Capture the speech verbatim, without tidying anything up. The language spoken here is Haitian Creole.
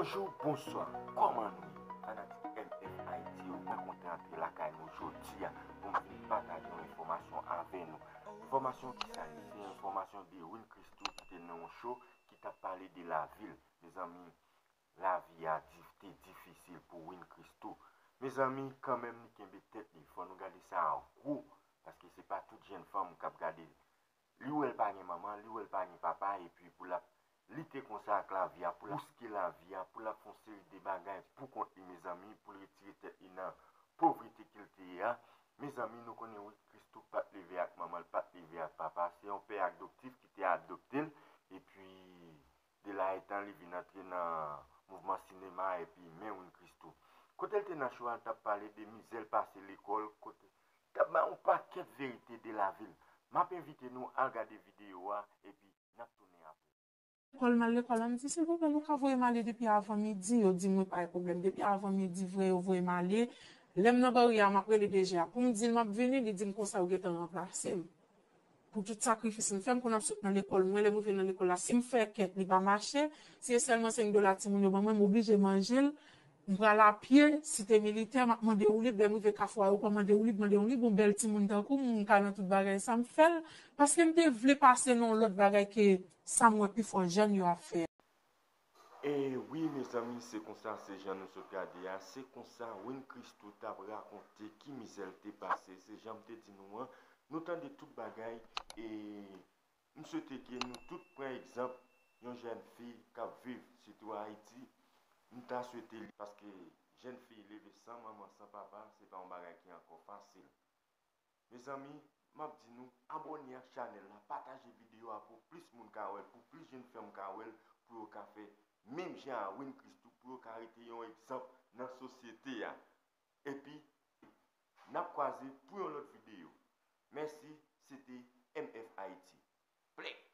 Bonjou, bonswa, kòman nou ye? Fanatik M F Haiti yo, mwen kontan antre lakay nou jodi a pou m vin pataje yon enfòmasyon avè nou. Enfòmasyon ki sa ye? Se enfòmasyon de Win Christoo ki te nan yon show ki t ap pale de lavi l. Mezanmi, lavi a di- te difisil pou Win Christoo. Mezanmi, kanmenm li kenbe tèt li. Fò nou gade sa a gwo, paske se pa tout jèn fanm k ap gade li wè l pa gen manman, li wè l pa gen papa, epi pou l ap lite konsa ak lavi a, pou l ap bouske lavi a, pou l ap fè yon seri de bagay pou kont li, mezanmi, pou l retire tèt li nan povrete ke l te ye a. Mezanmi, nou konnen Win Christoo pa t leve ak manman, l pa t leve ak papa, se yon pè adoptif ki te adopte l, epi de la etan li vin antre nan mouvman sinema, epi men Win Christoo. Kote l te nan show a, l t ap pale de mizè l pase lekòl, kote l t ap bay yon pakèt verite de lavi l. M ap envite nou al gade videyo a, epi n ap tounen apre. Lekòl, m al lekòl la, m di, silvouplè, nou ka voye m ale depi avan midi? Yo di mwen pa gen pwoblèm. Depi avan midi vre, yo voye m ale. Lè m nan bari a, m ap rele D G a pou m di l m ap vini, li di m konsa yo gentan ranplase m. Pou tout sakrifis m fè, m konn ap sot nan lekòl mwen, lè m rive nan lekòl la, si m fè kèk, li pa mache, si e sèlman senk dola timoun yo ban mwen, m oblije manje l. M pral apye, Site Militè, m ap mande woulib, lè m rive Kafou Ayewopò, mande woulib, mande woulib, yon bèl timoun tankou m, m ka nan tout bagay sa, m fè l, paske m te vle pase nan yon lòt bagay ke sa m wè pifò jèn yo ap fè a. E wi, mezanmi, se konsa, se jan nou sot gade a, se konsa Win Christoo t ap rakonte ki mizè l te pase, se jan m te di nou an, nou tande tout bagay, e m swete ke nou tout pran egzanp yon jèn fi k ap viv sitou Ayiti, m ta swete li, paske jèn fi leve san manman, san papa, se pa yon bagay ki ankò fasil. Mezanmi, m ap di nou, abòne ak chanèl la, pataje videyo a pou plis moun ka wè l, pou plis jèn fanm ka wè l, pou yo ka fè menm jan a Win Christoo, pou yo ka rete yon egzanp nan sosyete a. Epi, n ap kwaze pou yon lòt videyo. Mèsi, se te M F Haiti. Play!